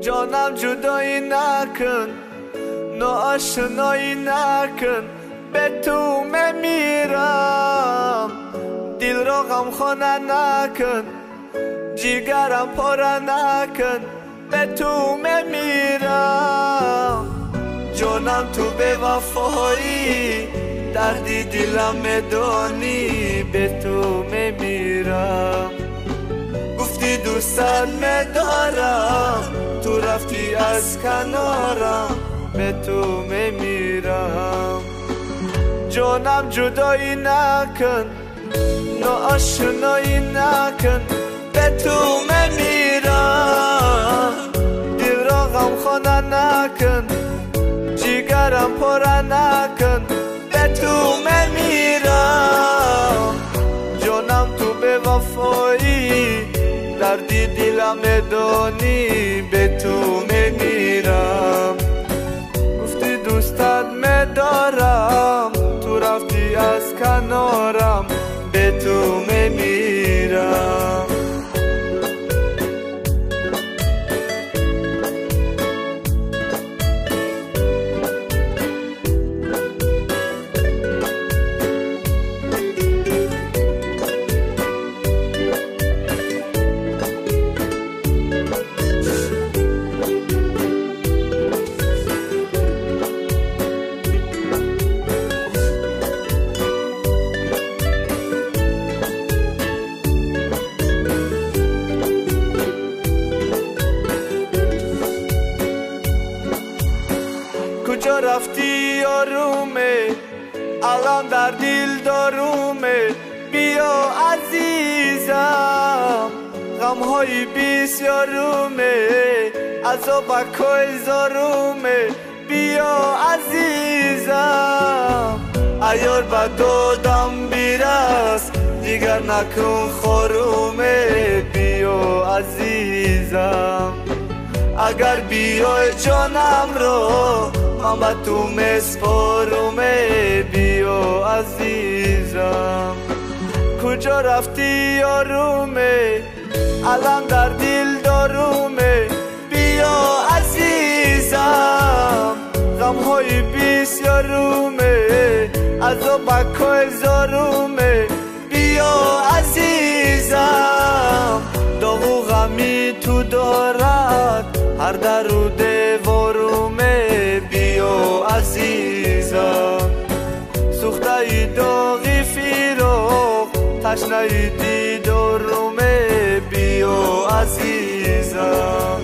Ҷонам ҷудоӣ накун, ноошноӣ накун, бе ту мемирам. Дилро ғамхона накун, ҷигарам пора накун, бе ту мемирам. Ҷонам ту бевафоӣ, дарди дилам медонӣ, бе ту мемирам. Гуфтӣ дӯстат медорам, ту рафтӣ аз канорам, бе ту мемирам. Ҷонам ҷудоӣ накун, ноошноӣ накун, бе ту мемирам. Дилро ғамхона накун, ҷигарам пора накун, бе ту мемирам. Ҷонам ту бевафоӣ, дарди дилам медонӣ, бе ту мемирам. Гуфтӣ дӯстат медорам, ту рафтӣ аз канорам, бе ту мемирам. Куҷо рафтӣ ёруме, алон дар дил доруме, биё азизам. Ғамҳои бисёруме, азобакҳои зоруме, биё азизам. Аёр ба додам бирас, дигар накун хоруме, биё азизам. Агар биёй ҷонамро, ман ба ту меспоруме, биё азизам. Куҷо рафтӣ ёруме, алам дар дил доруме, биё азизам. Ғамҳои бисёруме, азобакҳои зоруме, биё азизам. Доғу ғами ту дорад ҳар дару деворуме, биё азизам. Сӯхтаи доғи фироқ, ташнаи дидоруме, биё азизам.